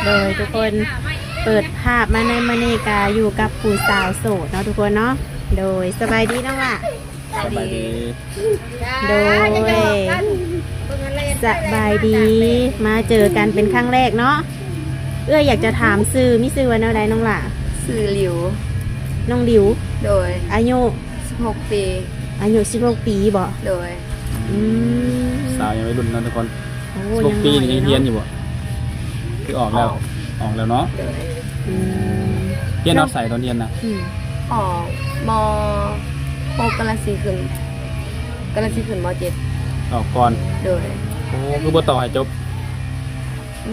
ໂດຍ ທຸກຄົນ ເປີດພາບມາໃນມື້ນີ້ກະຢູ່ກັບຜູ້ສາວໂສດເນາະທຸກຄົນເນາະ. ໂດຍ ສະບາຍດີນ້ອງຫຼ້າ. ສະບາຍດີ. ໂດຍ ສະບາຍດີ ມາເຈີກັນເປັນຄັ້ງແລກເນາະ. ເອື້ອຍຢາກຈະຖາມຊື່ ມີຊື່ວ່າແນວໃດນ້ອງຫຼ້າ? ຊື່ຫຼິວ. ນ້ອງຫຼິວ. ໂດຍ. ອາຍຸ? ສິບຫົກປີ. ອາຍຸສິບຫົກປີບໍ? ໂດຍ. ອືມ ສາວຍັງໄວລຸ້ນເນາະທຸກຄົນ. ໂອ້ ສິບຫົກປີນີ້ຍັງຮຽນຢູ່ບໍ? ຄືອອກແລ້ວ. ອອກແລ້ວເນາະ. ໂດຍ. ອືມ ຮຽນຮອດໃສຕອນຮຽນນະ? ອືມ ອອກ ມໍຫົກ ກຳລັງຊິຂຶ້ນ ກຳລັງຊິຂຶ້ນ ມໍເຈັດ. ອອກກ່ອນ. ໂດຍ. ໂອ້ ຄືບໍ່ຕໍ່ໃຫ້ຈົບ?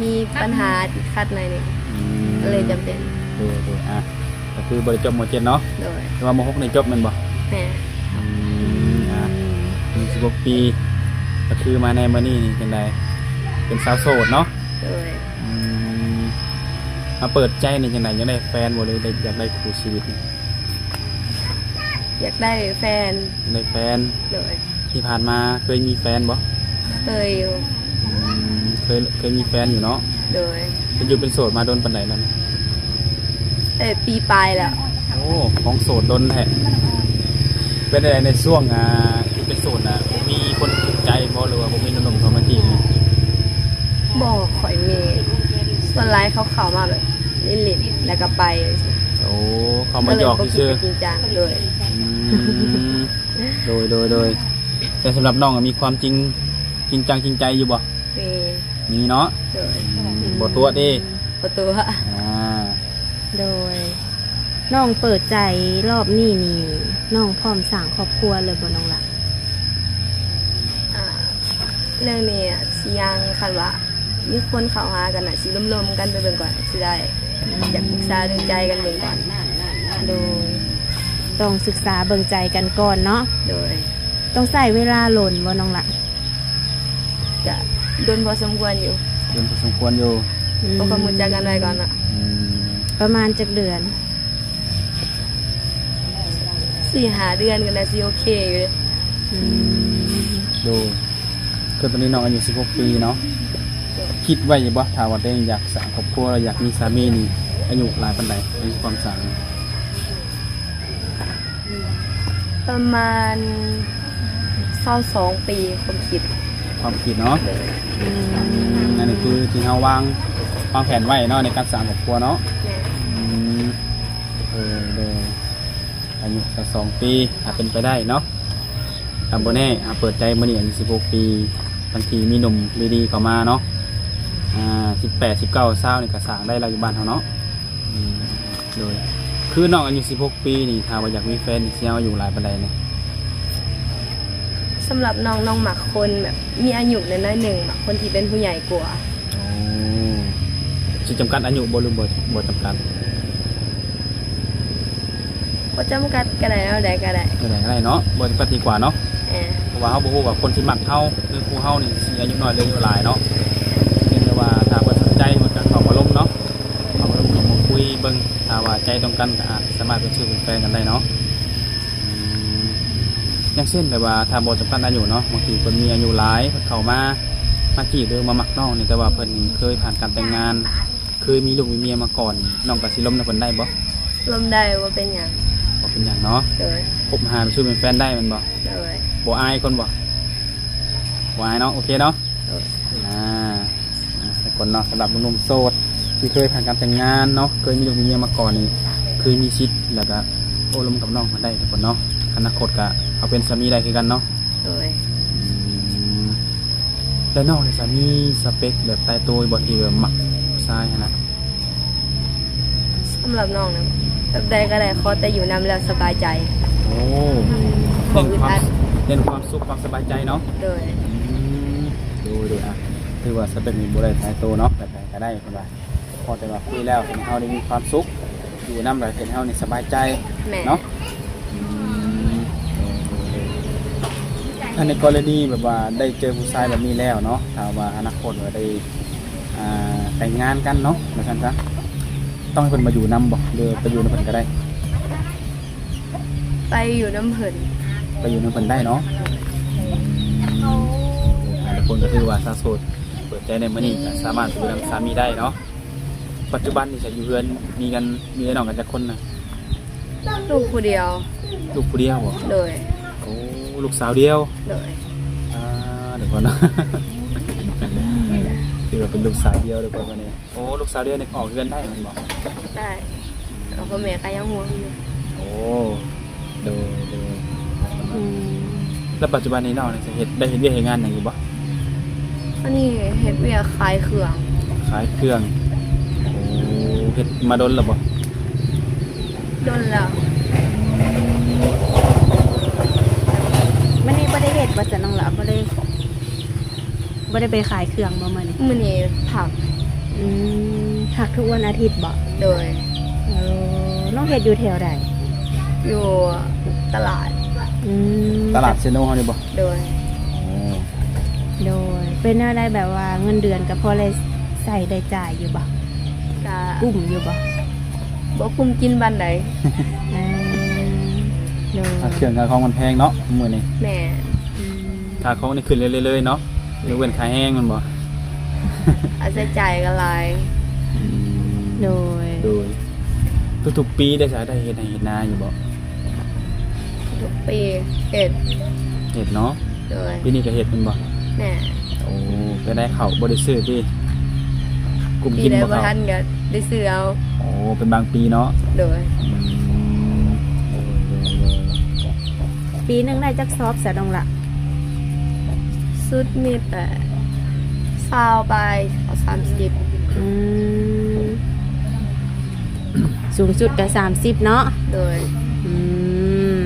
ມີບັນຫາຕິດຂັດໜ້ອຍໜຶ່ງ. ອືມ ກໍເລີຍຈຳເປັນ. ໂດຍໆ ອ່ະ ກໍຄືບໍ່ໄດ້ຈົບ ມໍເຈັດ ເນາະ. ໂດຍ. ແຕ່ວ່າ ມໍຫົກ ນີ້ຈົບແມ່ນບໍ່? ແມ່ນ. ອືມ ອ່ະ ອາຍຸສິບຫົກປີ ກໍຄືມາໃນມື້ນີ້ນີ້ ຈັ່ງໃດ ເປັນສາວໂສດເນາະ? ໂດຍ. ອືມ ມາເປີດໃຈນີ້ຈັ່ງໃດ ຢາກໄດ້ແຟນບໍ່ ຫຼືໄດ້ ຢາກໄດ້ຄູ່ຊີວິດນີ້? ຢາກໄດ້ແຟນ. ໄດ້ແຟນ. ໂດຍ. ທີ່ຜ່ານມາເຄີຍມີແຟນບໍ່? ເຄີຍຢູ່. ອືມ ເຄີຍ ເຄີຍມີແຟນຢູ່ເນາະ. ໂດຍ. ເປັນຢູ່ເປັນໂສດມາດົນປານໃດແລ້ວນີ້? ເອີ ປີປາຍແລ້ວ. ໂອ້ ຄອງໂສດດົນແທ້. ເປັນໃດໃນຊ່ວງ ອ່າ ທີ່ເປັນໂສດນະ ບໍ່ມີຄົນຖືກໃຈບໍ່ ຫຼືວ່າບໍ່ມີໜຸ່ມໆເຂົ້າມາຈີບ? ບໍ່ຄ່ອຍມີ. ສ່ວນຫຼາຍເຂົາເຂົ້າມາແບບຫຼິ້ນໆ ແລ້ວກໍໄປ. ໂອ້ ເຂົ້າມາຢອກຊື່ໆ. ກໍເລີຍບໍ່ຄິດຈະຈິງຈັງ. ໂດຍ. ອືມ ໂດຍ ໂດຍ ໂດຍ. ແຕ່ສຳລັບນ້ອງມີຄວາມຈິງ ຈິງຈັງຈິງໃຈຢູ່ບໍ່? ມີ. ມີເນາະ. ໂດຍ. ອືມ ບໍ່ຕົວະເດ້? ບໍ່ຕົວະ. ອ່າ ໂດຍ. ນ້ອງເປີດໃຈລອບນີ້ນີ້ ນ້ອງພ້ອມສ້າງຄອບຄົວເລີຍບໍ່ນ້ອງຫຼ້າ? ອ່າ ເລື່ອງນີ້ຊິຍັງ ຄັນວ່າມີຄົນເຂົ້າຫາກໍໜ້າຊິລົມໆກັນໄປເບິ່ງກ່ອນ ຊິໄດ້ ອືມ ຢາກປຶກສາເລື່ອງໃຈກັນເບິ່ງກ່ອນ. ໂດຍ. ຕ້ອງສຶກສາເບິ່ງໃຈກັນກ່ອນເນາະ. ໂດຍ. ຕ້ອງໃຊ້ເວລາດົນບໍ່ນ້ອງຫຼ້າ? ກະດົນພໍສົມຄວນຢູ່. ດົນພໍສົມຄວນຢູ່. ອືມ ເພາະຄວາມຮູ້ຈັກກັນໄດ້ກ່ອນເນາະ. ອືມ ປະມານຈັກເດືອນ? ສີ່ຫ້າເດືອນກໍໜ້າຊິໂອເຄຢູ່ເດ້. ອືມ ໂດຍ. ຄືຕອນນີ້ນ້ອງອາຍຸສິບຫົກປີເນາະ. ໂດຍ. ຄິດໄວ້ຢູ່ບໍ່ ຖ້າວ່າຕົວເອງຢາກສ້າງຄອບຄົວ ຢາກມີສາມີນີ້ ອາຍຸຫຼາຍປານໃດ ໃນຄວາມຝັນ? ປະມານຊາວສອງປີ ຄວາມຄິດ. ຄວາມຄິດເນາະ. ໂດຍ. ອືມ ອັນນີ້ຄືທີ່ເຮົາວາງ ວາງແຜນໄວ້ເນາະ ໃນການສ້າງຄອບຄົວເນາະ. ແມ່ນ. ອືມ ເອີ ໂດຍ. ອາຍຸຊາວສອງປີ ຖ້າເປັນໄປໄດ້ເນາະ. ຖ້າບໍ່ແນ່ ເຮົາເປີດໃຈມື້ນີ້ອາຍຸສິບຫົກປີ ບາງທີມີໜຸ່ມດີໆເຂົ້າມາເນາະ. ອ່າ ສິບແປດ ສິບເກົ້າ ຊາວນີ້ກໍສ້າງໄດ້ແລ້ວຢູ່ບ້ານເຮົາເນາະ. ອືມ ໂດຍ. ຄືນ້ອງອາຍຸສິບຫົກປີນີ້ ຖ້າວ່າຢາກມີແຟນນີ້ ຊິເອົາອາຍຸຫຼາຍປານໃດແດ່? ສຳລັບນ້ອງ ນ້ອງມັກຄົນແບບມີອາຍຸໜ້ອຍໆໜຶ່ງ ມັກຄົນທີ່ເປັນຜູ້ໃຫຍ່ກວ່າ. ໂອ້ ຊິຈຳກັດອາຍຸບໍ່ ຫຼືບໍ່ ບໍ່ຈຳກັດ? ບໍ່ຈຳກັດກໍໄດ້ ແນວໃດກໍໄດ້. ແນວໃດກໍໄດ້ເນາະ ບໍ່ຈຳກັດດີກວ່າເນາະ. ເອີ ເພາະວ່າເຮົາບໍ່ຮູ້ວ່າຄົນທີ່ມັກເຮົາ ຫຼືຄູ່ເຮົານີ້ຊິອາຍຸນ້ອຍ ຫຼືອາຍຸຫຼາຍເນາະ. ພຽງແຕ່ວ່າຖ້າເພິ່ນສົນໃຈ ເພິ່ນກໍເຂົ້າມາລົມເນາະ. ເຂົ້າມາລົມ ເຂົ້າມາຄຸຍເບິ່ງ ຖ້າວ່າໃຈຕົງກັນກໍອາດສາມາດເປັນຊູ່ເປັນແຟນກັນໄດ້ເນາະ. ອືມ ຢ່າງເຊັ່ນແບບວ່າ ຖ້າບໍ່ຈຳກັດອາຍຸເນາະ ບາງທີເພິ່ນມີອາຍຸຫຼາຍ ເພິ່ນເຂົ້າມາ ມາຈີບ ຫຼືມາມັກນ້ອງນີ້ ແຕ່ວ່າເພິ່ນເຄີຍຜ່ານການແຕ່ງງານ ເຄີຍມີລູກມີເມຍມາກ່ອນ ນ້ອງກໍຊິລົມນຳເພິ່ນໄດ້ບໍ່? ລົມໄດ້ ບໍ່ເປັນຫຍັງ. ບໍ່ເປັນຫຍັງເນາະ. ໂດຍ. ຄົບຫາເປັນຊູ່ເປັນແຟນໄດ້ແມ່ນບໍ່? ໂດຍ. ບໍ່ອາຍຄົນບໍ່? ບໍ່ອາຍເນາະ. ໂອເຄເນາະ. ໂດຍ. ອ່າ ອ່າ ທຸກຄົນເນາະ ສຳລັບໜຸ່ມໆໂສດທີ່ເຄີຍຜ່ານການແຕ່ງງານເນາະ ເຄີຍມີລູກມີເມຍມາກ່ອນນີ້ ເຄີຍມີສິດ ແລ້ວກະໂອ້ລົມກັບນ້ອງເພິ່ນໄດ້ທຸກຄົນເນາະ. ອະນາຄົດກະເອົາເປັນສາມີໄດ້ຄືກັນເນາະ. ໂດຍ. ອືມ ແລ້ວນ້ອງນີ້ສາມີສະເປັກແບບຕາຍໂຕບໍ່ ທີ່ແບບມັກຜູ້ຊາຍຫັ້ນນະ? ສຳລັບນ້ອງນະ ແບບໃດກໍໄດ້ ຂໍແຕ່ຢູ່ນຳແລ້ວສະບາຍໃຈ. ໂອ້ ອືມ ບໍ່ອຶດອັດ ເນັ້ນຄວາມ ເນັ້ນຄວາມສຸກຄວາມສະບາຍໃຈເນາະ. ໂດຍ. ອືມ ໂດຍໆ ອ່ະ ຖືວ່າສະເປັກນີ້ບໍ່ໄດ້ຕາຍໂຕເນາະ ແບບໃດກໍໄດ້ເພິ່ນວ່າ ຂໍແຕ່ວ່າຄຸຍແລ້ວເຮັດໃຫ້ເຮົາໄດ້ມີຄວາມສຸກ ຢູ່ນຳແລ້ວເຮັດໃຫ້ເຮົານີ້ສະບາຍໃຈ. ແມ່ນ. ເນາະ. ອືມ ອັນໃນກໍລະນີແບບວ່າໄດ້ເຈີຜູ້ຊາຍແບບນີ້ແລ້ວເນາະ ຖ້າວ່າອະນາຄົດວ່າໄດ້ ອ່າ ແຕ່ງງານກັນເນາະ ວ່າຊັ້ນຊະ ຕ້ອງໃຫ້ເພິ່ນມາຢູ່ນຳບໍ່ ຫຼືໄປຢູ່ນຳເພິ່ນກໍໄດ້? ໄປຢູ່ນຳເພິ່ນ. ໄປຢູ່ນຳເພິ່ນໄດ້ເນາະ. ອືມ ທຸກຄົນກໍຖືວ່າສາວໂສດ ເປີດໃຈໃນມື້ນີ້ກໍສາມາດໄປຢູ່ນຳສາມີໄດ້ເນາະ. ປັດຈຸບັນນີ້ຊະ ຢູ່ເຮືອນມີກັນ ມີອ້າຍນ້ອງກັນຈັກຄົນນະ? ລູກຜູ້ດຽວ. ລູກຜູ້ດຽວບໍ? ໂດຍ. ໂອ້ ລູກສາວດຽວ. ໂດຍ. ອ່າ ດຽວກ່ອນເນາະ ຖືວ່າເປັນລູກສາວດຽວເດີກ່ອນນີ້. ໂອ້ ລູກສາວດຽວນີ້ອອກເຮືອນໄດ້ແມ່ນບໍ່? ໄດ້. ເອົາ ພໍ່ແມ່ກໍຍັງຫ່ວງຢູ່. ໂອ້ ໂດຍ ໂດຍ. ອືມ ແລ້ວປັດຈຸບັນນີ້ນ້ອງນີ້ເຮັດ ໄດ້ເຮັດວຽກເຮັດງານຫຍັງຢູ່ບໍ່? ອັນນີ້ເຮັດວຽກຂາຍເຄື່ອງ. ຂາຍເຄື່ອງ. ໂອ້ ເຮັດມາດົນແລ້ວບໍ່? ດົນແລ້ວ. ມື້ນີ້ບໍ່ໄດ້ເຮັດບໍ່ຊັ້ນນ້ອງຫຼ້າ? ບໍ່ໄດ້ ບໍ່ໄດ້ໄປຂາຍເຄື່ອງບໍ່ມື້ນີ້? ມື້ນີ້ພັກ. ອືມ ພັກທຸກວັນອາທິດບໍ່? ໂດຍ. ເອີ ນ້ອງເຮັດຢູ່ແຖວໃດ? ຢູ່ຕະຫຼາດ. ອືມ ຕະຫຼາດເຊໂນເຮົານີ້ບໍ່? ໂດຍ. ໂອ້ ໂດຍ. ເປັນແນວໃດ ແບບວ່າເງິນເດືອນກໍພໍໄດ້ໃຊ້ໄດ້ຈ່າຍຢູ່ບໍ່? ກະກຸ້ມຢູ່ບໍ່? ບໍ່ກຸ້ມກິນປານໃດ. ເອີ ໂດຍ. ຄ່າເຄື່ອງຄ່າຂອງມັນແພງເນາະມື້ນີ້. ແມ່ນ. ອືມ ຄ່າຂອງນີ້ຂຶ້ນເລື້ອຍໆເນາະ. ແມ່ນ. ຍົກເວັ້ນຄ່າແຮງແມ່ນບໍ່? ຄ່າໃຊ້ຈ່າຍກໍຫຼາຍ. ອືມ ໂດຍ ໂດຍ. ທຸກໆປີໄດ້ສາ ໄດ້ເຮັດໄຮ່ເຮັດນາຢູ່ບໍ່? ທຸກປີເຮັດ. ເຮັດເນາະ. ໂດຍ. ປີນີ້ກໍເຮັດແມ່ນບໍ່? ແມ່ນ. ໂອ້ ໄປໄດ້ເຂົ້າບໍ່ໄດ້ຊື້ຕິ? ກຸ້ມກິນບໍ່ເຂົ້າ? ປີໃດບໍ່ທັນກໍໄດ້ຊື້ເອົາ. ໂອ້ ເປັນບາງປີເນາະ. ໂດຍ. ອືມ ໂດຍ ໂດຍ ໂດຍ. ປີໜຶ່ງໄດ້ຈັກຊອບຊະນ້ອງຫຼ້າ? ສຸດມີແຕ່ຊາວປາຍ ສາມສິບ. ອືມ ສູງສຸດກໍສາມສິບເນາະ. ໂດຍ. ອືມ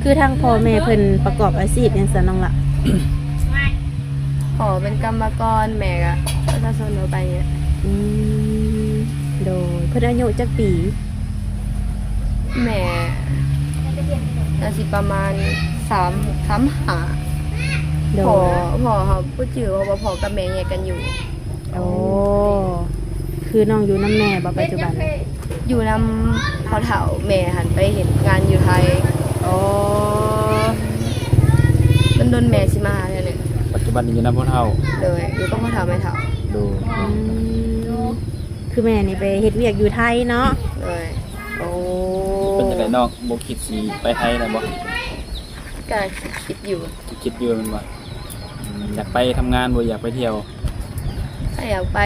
ຄືທາງພໍ່ແມ່ເພິ່ນປະກອບອາຊີບຫຍັງຊະນ້ອງຫຼ້າ? ພໍ່ເປັນກຳມະກອນ ແມ່ກໍປະຊາຊົນທົ່ວໄປນີ້ແຫຼະ. ອືມ ໂດຍ. ເພິ່ນອາຍຸຈັກປີ? ແມ່ໜ້າຊິປະມານສາມ ສາມຫ້າ. ໂດຍ. ພໍ່ ພໍ່ເຮົາບໍ່ຈື່ ເພາະວ່າພໍ່ກັບແມ່ແຍກກັນຢູ່. ໂອ້ ຄືນ້ອງຢູ່ນຳແມ່ບໍ່ປັດຈຸບັນ? ຢູ່ນຳພໍ່ເຖົ້າ. ແມ່ຫັ້ນໄປເຮັດງານຢູ່ໄທ. ອໍ ດົນໆແມ່ຊິມາຫາເທື່ອໜຶ່ງ. ປັດຈຸບັນນີ້ຢູ່ນຳພໍ່ເຖົ້າ. ໂດຍ. ຢູ່ກັບພໍ່ເຖົ້າແມ່ເຖົ້າ. ໂດຍ. ອືມ ຄືແມ່ນີ້ໄປເຮັດວຽກຢູ່ໄທເນາະ. ໂດຍ. ໂອ້ ເປັນຈັ່ງໃດນ້ອງ ບໍ່ຄິດຊິໄປໄທແລ້ວບໍ່? ກໍຄິດຢູ່. ຄິດຢູ່ແມ່ນບໍ່? ອືມ ຢາກໄປທຳງານບໍ່ ຢາກໄປທ່ຽວ? ກໍຢາກໄປ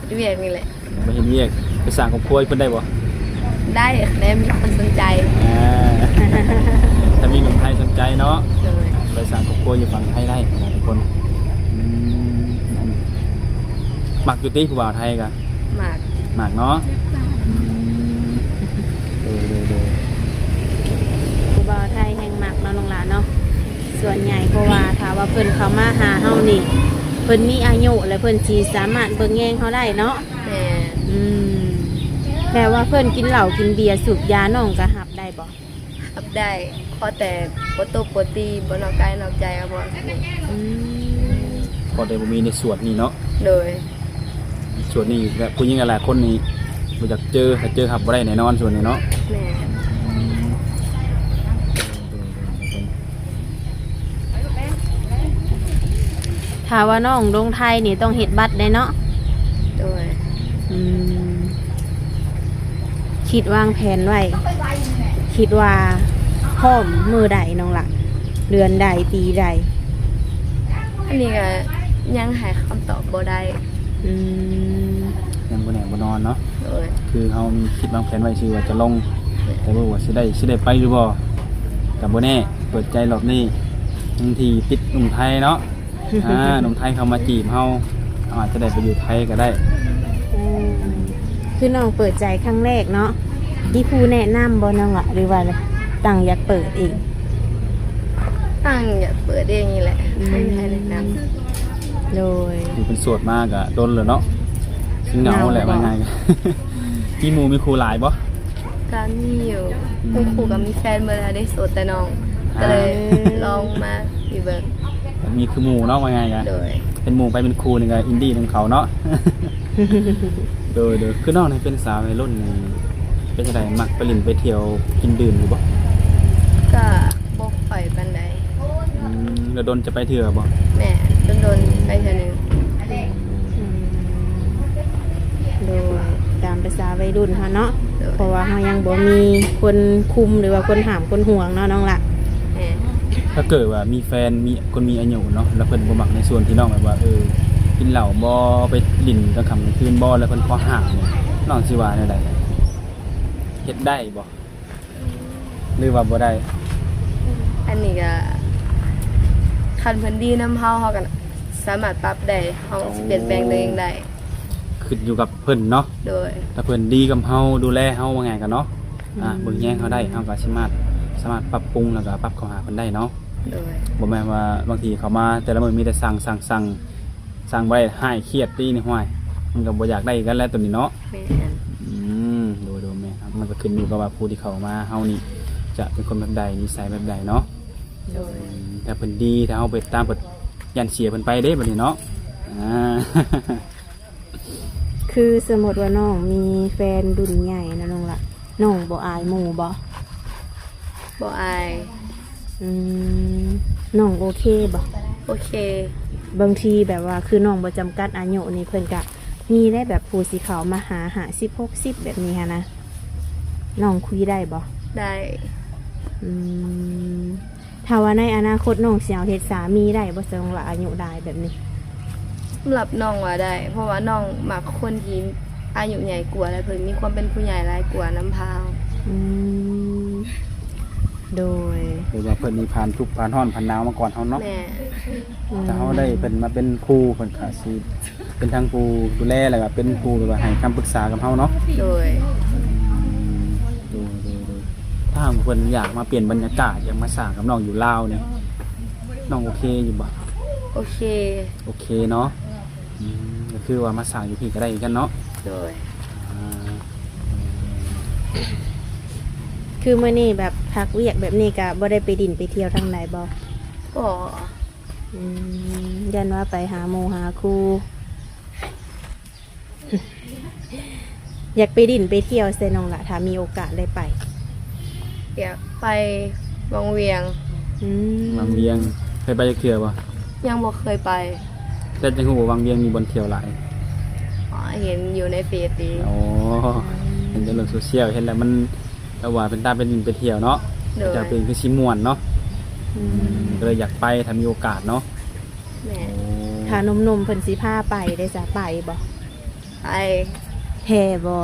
ເຮັດວຽກນີ້ແຫຼະ. ໄປເຮັດວຽກ ໄປສ້າງຄອບຄົວຢູ່ເພິ່ນໄດ້ບໍ່? ໄດ້ ຄັນແມ່ນມີຄົນສົນໃຈ. ອ່າ ຖ້າມີໜຸ່ມໄທສົນໃຈເນາະ. ໂດຍ. ໄປສ້າງຄອບຄົວຢູ່ຝັ່ງໄທໄດ້ນະທຸກຄົນ. ອືມ ມັກຢູ່ຕິຜູ້ບ່າວໄທກະ? ມັກ. ມັກເນາະ. ອືມ ໂດຍ ໂດຍ ໂດຍ. ຜູ້ບ່າວໄທແຮ່ງມັກເນາະນ້ອງຫຼ້າເນາະ. ສ່ວນໃຫຍ່ ເພາະວ່າຖ້າວ່າເພິ່ນເຂົ້າມາຫາເຮົານີ້ ເພິ່ນມີອາຍຸ ແລະ ເພິ່ນຊິສາມາດເບິ່ງແຍງເຮົາໄດ້ເນາະ. ແມ່ນ. ອືມ ແຕ່ວ່າເພິ່ນກິນເຫຼົ້າກິນເບຍສູບຢາ ນ້ອງກໍຮັບໄດ້ບໍ່? ຮັບໄດ້ ຂໍແຕ່ບໍ່ຕົບບໍ່ຕີ ບໍ່ນອກກາຍນອກໃຈກໍພໍ. ອືມ ຂໍແຕ່ບໍ່ມີໃນສ່ວນນີ້ເນາະ. ໂດຍ. ສ່ວນນີ້ແບບຜູ້ຍິງຫຼາຍໆຄົນນີ້ບໍ່ຢາກເຈີ ຖ້າເຈີຮັບບໍ່ໄດ້ແນ່ນອນສ່ວນນີ້ເນາະ. ແມ່ນ. ຖ້າວ່ານ້ອງລົງໄທນີ້ຕ້ອງເຮັດບັດແດ່ເນາະ? ໂດຍ. ອືມ ຄິດວາງແຜນໄວ້ ຄິດວ່າພ້ອມມື້ໃດນ້ອງຫຼ້າ? ເດືອນໃດ ປີໃດ? ອັນນີ້ກໍຍັງໃຫ້ຄຳຕອບບໍ່ໄດ້. ອືມ ຍັງບໍ່ແນ່ບໍ່ນອນເນາະ. ໂດຍ. ຄືເຮົາມີຄິດວາງແຜນໄວ້ຊື່ວ່າຈະລົງ ແຕ່ບໍ່ຮູ້ວ່າຊິໄດ້ ຊິໄດ້ໄປຫຼືບໍ່ ກໍບໍ່ແນ່. ເປີດໃຈລອບນີ້ ບາງທີຕິດໜຸ່ມໄທເນາະ. ອ່າ ໜຸ່ມໄທເຂົ້າມາຈີບເຮົາ ເຮົາອາດຈະໄດ້ໄປຢູ່ໄທກໍໄດ້. ອືມ ຄືນ້ອງເປີດໃຈຄັ້ງແລກເນາະ ມີຜູ້ແນະນຳບໍ່ນ້ອງ ຫຼືວ່າຕັ້ງຢາກເປີດເອງ? ຕັ້ງຢາກເປີດເອງນີ້ແຫຼະ. ອືມ ໃຫ້ແນະນຳ. ໂດຍ. ຢູ່ເປັນໂສດມາກໍດົນແລ້ວເນາະ ຊິເຫງົາແຫຼະ ເຫງົາບໍ່? ວ່າງ່າຍ. ມີໝູ່ມີຄູ່ຫຼາຍບໍ່? ກໍມີຢູ່. ອືມ ໝູ່ຄູ່ກໍມີແຟນເບິດແລ້ວເດ້ ໂສດແຕ່ນ້ອງ. ອ່າ ກໍເລີຍລອງມາຢູ່ເບິ່ງ. ມີຄືໝູ່ເນາະ ວ່າງ່າຍກະ. ໂດຍ. ເປັນໝູ່ໄປເປັນຄູ່ນີ້ກໍອິນດີນຳເຂົາເນາະ. ໂດຍ ໂດຍ. ຄືນ້ອງນີ້ເປັນສາວໄວລຸ້ນນີ້ ເປັນຈັ່ງໃດ ມັກໄປຫຼິ້ນໄປທ່ຽວກິນດື່ມຢູ່ບໍ່? ກໍບໍ່ຄ່ອຍປານໃດ. ອືມ ແລ້ວດົນຈະໄປເທື່ອບໍ່? ແມ່ນ. ດົນໄປເທື່ອໜຶ່ງ. ອືມ ໂດຍ ຕາມປະສາໄວລຸ້ນເຮົາເນາະ. ໂດຍ ເພາະວ່າເຮົາຍັງບໍ່ມີຄົນຄຸມ ຫຼືວ່າຄົນຫ້າມຄົນຫ່ວງເນາະນ້ອງລະ. ແມ່ນ. ຖ້າເກີດວ່າມີແຟນ ມີຄົນມີອາຍຸເນາະ ແລ້ວເພິ່ນບໍ່ມັກໃນສ່ວນທີ່ນ້ອງແບບວ່າ ເອີ ກິນເຫຼົ້າບໍ່ ໄປຫຼິ້ນກາງຄ່ຳກາງຄືນບໍ່ ແລ້ວເພິ່ນຂໍຫ້າມນີ້ ນ້ອງຊິວ່າແນວໃດ? ເຮັດໄດ້ບໍ່ ຫຼືວ່າບໍ່ໄດ້? ອັນນີ້ກະ ຄັນເພິ່ນດີນຳເຮົາ ເຮົາກະສາມາດປັບໄດ້ ເຮົາຊິປ່ຽນແປງຕົວເອງໄດ້. ຂຶ້ນຢູ່ກັບເພິ່ນເນາະ. ໂດຍ. ຖ້າເພິ່ນດີກັບເຮົາ ດູແລເຮົາ ວ່າງ່າຍກະເນາະ ອືມ ອ່າ ເບິ່ງແຍງເຮົາໄດ້ ເຮົາກະສາມາດ ສາມາດປັບປຸງ ແລ້ວກະປັບເຂົ້າຫາເພິ່ນໄດ້ເນາະ. ໂດຍ. ບໍ່ແມ່ນວ່າບາງທີເຂົ້າມາແຕ່ລະມື້ມີແຕ່ສັ່ງ ສັ່ງ ສັ່ງ ສັ່ງບໍ່ໄດ້ ຮ້າຍ ຄຽດຕີນີ້ ຫ້ວຍ ມັນກະບໍ່ຢາກໄດ້ຄືກັນແຫຼະໂຕນີ້ເນາະ. ແມ່ນ. ອືມ ໂດຍໆ ແມ່ນ. ມັນກະຂຶ້ນຢູ່ກັບວ່າຜູ້ທີ່ເຂົ້າມາເຮົານີ້ຈະເປັນຄົນແບບໃດ ນິໄສແບບໃດເນາະ. ໂດຍ. ອືມ ຖ້າເພິ່ນດີ ຖ້າເຮົາໄປຕາມເພິ່ນ ຢ້ານເສຍເພິ່ນໄປເດ້ບາດນີ້ເນາະ. ອ່າ ຄືສົມມຸດວ່ານ້ອງມີແຟນລຸ້ນໃຫຍ່ນະນ້ອງລະ ນ້ອງບໍ່ອາຍໝູ່ບໍ່? ບໍ່ອາຍ. ອືມ ນ້ອງໂອເຄບໍ່? ໂອເຄ. ບາງທີແບບວ່າ ຄືນ້ອງບໍ່ຈຳກັດອາຍຸນີ້ ເພິ່ນກະມີໄດ້ແບບຜູ້ຊິເຂົ້າມາຫາ ຫ້າສິບ ຫົກສິບ ແບບນີ້ຫັ້ນນະ ນ້ອງຄຸຍໄດ້ບໍ່? ໄດ້. ອືມ ຖ້າວ່າໃນອະນາຄົດນ້ອງຊິເອົາເຮັດສາມີໄດ້ບໍ່ ສະນັ້ນລະອາຍຸຫຼາຍແບບນີ້? ສຳລັບນ້ອງວ່າໄດ້ ເພາະວ່ານ້ອງມັກຄົນທີ່ອາຍຸໃຫຍ່ກວ່າ ແລະ ເພິ່ນມີຄວາມເປັນຜູ້ໃຫຍ່ຫຼາຍກວ່ານຳພາວ. ອືມ ໂດຍ. ຄືວ່າເພິ່ນມີຜ່ານທຸກຜ່ານຮ້ອນຜ່ານໜາວມາກ່ອນເຮົາເນາະ. ແມ່ນ. ອືມ ຖ້າເຮົາໄດ້ເພິ່ນມາເປັນຄູ່ ເພິ່ນກະຊິ ເປັນທັງຜູ້ດູແລ ແລ້ວກະເປັນຜູ້ແບບວ່າໃຫ້ຄຳປຶກສາກັບເຮົາເນາະ. ໂດຍ. ອືມ ໂດຍໆໆ. ຖ້າຫາກວ່າເພິ່ນຢາກມາປ່ຽນບັນຍາກາດ ຢາກມາສ້າງກັບນ້ອງຢູ່ລາວນີ້ ນ້ອງໂອເຄຢູ່ບໍ່? ໂອເຄ. ໂອເຄເນາະ. ອືມ ກະຄືວ່າມາສ້າງຢູ່ພີ້ກະໄດ້ຄືກັນເນາະ. ໂດຍ. ອ່າ ຄືມື້ນີ້ແບບພັກວຽກແບບນີ້ກະບໍ່ໄດ້ໄປດິ້ນໄປທ່ຽວທາງໃດບໍ່? ບໍ່. ອືມ ຢ້ານວ່າໄປຫາໝູ່ຫາຄູ່. ຢາກໄປດິ້ນໄປທ່ຽວໃສນ້ອງລະ ຖ້າມີໂອກາດໄດ້ໄປ? ຢາກໄປວັງວຽງ. ອືມ ວັງວຽງ ເຄີຍໄປຈັກເທື່ອບໍ່? ຍັງບໍ່ເຄີຍໄປ. ແຕ່ຈັ່ງຮູ້ວ່າວັງວຽງມີບ່ອນທ່ຽວຫຼາຍ? ອໍ ເຫັນຢູ່ໃນເຟສເດ. ອໍ ເຫັນຢູ່ໂລກໂຊຊຽວ ເຫັນແລ້ວມັນ ແຕ່ວ່າເປັນຕາໄປຫຼິ້ນໄປທ່ຽວເນາະ. ໂດຍ. ຈະເປັນຄືຊິມ່ວນເນາະ. ອືມ ກະເລີຍຢາກໄປຖ້າມີໂອກາດເນາະ. ແມ່ນ. ໂອ້ ຖ້າໜຸ່ມໆເພິ່ນຊິພາໄປເດ ຈະໄປບໍ່? ໄປ. ແທ້ບໍ່?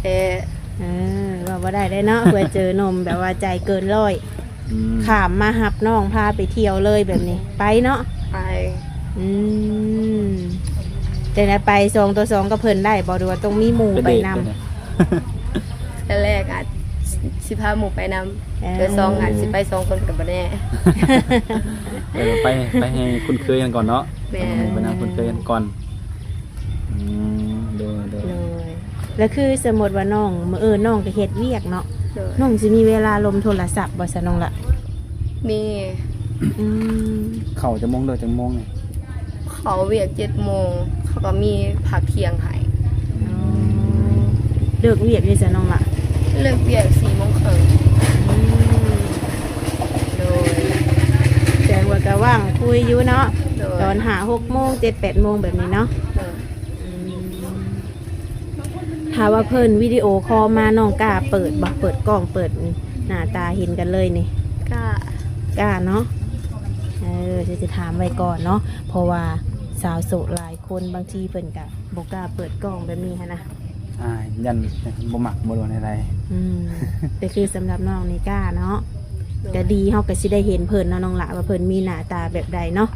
ແທ້. ເອີ ເວົ້າບໍ່ໄດ້ເດ້ເນາະ ເພື່ອເຈີໜຸ່ມແບບວ່າໃຈເກີນຮ້ອຍ ອືມ ຂ້າມມາຮັບນ້ອງພາໄປທ່ຽວເລີຍແບບນີ້ ໄປເນາະ? ໄປ. ອືມ ຈັ່ງໃດ ໄປສອງຕໍ່ສອງກັບເພິ່ນໄດ້ບໍ່ ຫຼືວ່າຕ້ອງມີໝູ່ໄປນຳ? ເທື່ອແລກອາດຊິພາໝູ່ໄປນຳ. ເອີ ເທື່ອສອງອາດຊິໄປສອງຄົນກະບໍ່ແນ່. ເອີ ໄປ ໄປໃຫ້ຄຸ້ນເຄີຍກັນກ່ອນເນາະ. ແມ່ນ. ໄປນຳຄຸ້ນເຄີຍກັນກ່ອນ. ອືມ ໂດຍໆ. ໂດຍ. ແລ້ວຄືສົມມຸດວ່ານ້ອງ ມື້ອື່ນນ້ອງກະເຮັດວຽກເນາະ. ໂດຍ. ນ້ອງຊິມີເວລາລົມໂທລະສັບບໍ່ຊະນ້ອງລະ? ມີ. ອືມ ເຂົ້າຈັກໂມງ ເລີກຈັກໂມງນີ້? ເຂົ້າວຽກເຈັດໂມງ ເຂົາກະມີພັກທ່ຽງໃຫ້. ອໍ ເລີກວຽກຢູ່ໃສນ້ອງລະ? ເລີກວຽກສີ່ໂມງເຄິ່ງ. ອືມ ໂດຍ. ແສດງວ່າກະວ່າງຄຸຍຢູ່ເນາະ. ໂດຍ. ຕອນຫ້າຫົກໂມງ ເຈັດແປດໂມງແບບນີ້ເນາະ. ໂດຍ. ອືມ ຖ້າວ່າເພິ່ນວິດີໂອຄໍມາ ນ້ອງກ້າເປີດບໍ່? ເປີດກ້ອງ ເປີດໜ້າຕາເຫັນກັນເລີຍນີ້. ກ້າ. ກ້າເນາະ. ເອີ ຊິຖາມໄວ້ກ່ອນເນາະ ເພາະວ່າສາວໂສດຫຼາຍຄົນ ບາງທີເພິ່ນກະບໍ່ກ້າເປີດກ້ອງແບບນີ້ຫັ້ນນະ. ອ່າ ຢ້ານບໍ່ມັກບໍ່ ຫຼືວ່າແນວໃດ? ອືມ ແຕ່ຄືສຳລັບນ້ອງນີ້ກ້າເນາະ. ໂດຍ. ກະດີ ເຮົາກະຊິໄດ້ເຫັນເພິ່ນເນາະນ້ອງລະ ວ່າເພິ່ນມີໜ້າຕາແບບໃດເນາະ.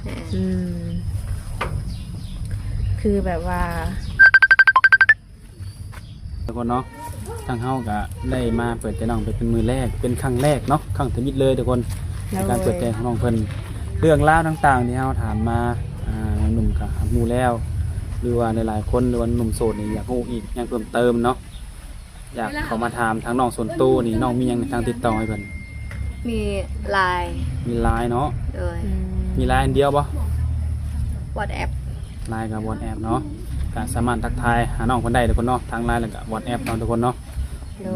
ແມ່ນ. ອືມ ຄືແບບວ່າ ທຸກຄົນເນາະ ທາງເຮົາກະໄດ້ມາເປີດໃຈນ້ອງເປັນມື້ແລກ ເປັນຄັ້ງແລກເນາະ ຄັ້ງທຳອິດເລີຍທຸກຄົນ. ໂດຍ. ໃນການເປີດໃຈຂອງນ້ອງເພິ່ນ ເລື່ອງລາວຕ່າງໆທີ່ເຮົາຖາມມາ ອ່າ ໜຸ່ມກະຮູ້ແລ້ວ ຫຼືວ່າຫຼາຍໆຄົນ ຫຼືວ່າໜຸ່ມໂສດນີ້ຢາກຮູ້ອີກຫຍັງເພີ່ມເຕີມເນາະ ຢາກເຂົ້າມາຖາມທາງນ້ອງສ່ວນໂຕນີ້ ນ້ອງມີຫຍັງໃນທາງຕິດຕໍ່ໃຫ້ເພິ່ນ? ມີ LINE. ມີ LINE ເນາະ. ໂດຍ. ອືມ ມີ LINE ອັນດຽວບໍ່? WhatsApp. LINE ກັບ WhatsApp ເນາະ ກະສາມາດທັກທາຍຫານ້ອງເພິ່ນໄດ້ທຸກຄົນເນາະ ທາງ LINE ແລ້ວກະ WhatsApp ເນາະທຸກຄົນເນາະ. ໂດຍ. ອື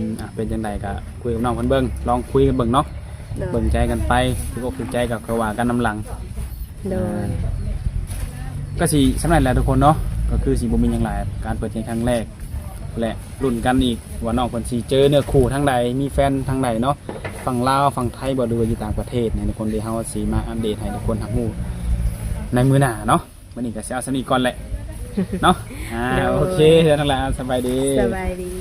ມ ອ່ະ ເປັນຈັ່ງໃດກະຄຸຍກັບນ້ອງເພິ່ນເບິ່ງ ລອງຄຸຍກັນເບິ່ງເນາະ. ໂດຍ. ເບິ່ງໃຈກັນໄປ ຖືກອົກຖືກໃຈກະຄ່ອຍວ່າກັນນຳຫຼັງ. ໂດຍ ກໍຊິສ່ຳນັ້ນແຫຼະທຸກຄົນເນາະ ກໍຄືຊິບໍ່ມີຫຍັງຫຼາຍ ການເປີດໃຈຄັ້ງແລກ ແລະ ລຸ້ນກັນອີກວ່ານ້ອງເພິ່ນຊິເຈີເນື້ອຄູ່ທາງໃດ ມີແຟນທາງໃດເນາະ ຝັ່ງລາວ ຝັ່ງໄທບໍ່ ຫຼືວ່າຢູ່ຕ່າງປະເທດນີ້ທຸກຄົນ ທີ່ເຮົາຊິມາອັບເດດໃຫ້ທຸກຄົນຮັບຮູ້ໃນມື້ໜ້າເນາະ. ມື້ນີ້ກໍຊິເອົາສ່ຳນີ້ກ່ອນແຫຼະເນາະ. ອ່າ ໂດຍ ໂອເຄ ເດີນ້ອງຫຼ້າ ສະບາຍດີ ສະບາຍດີ.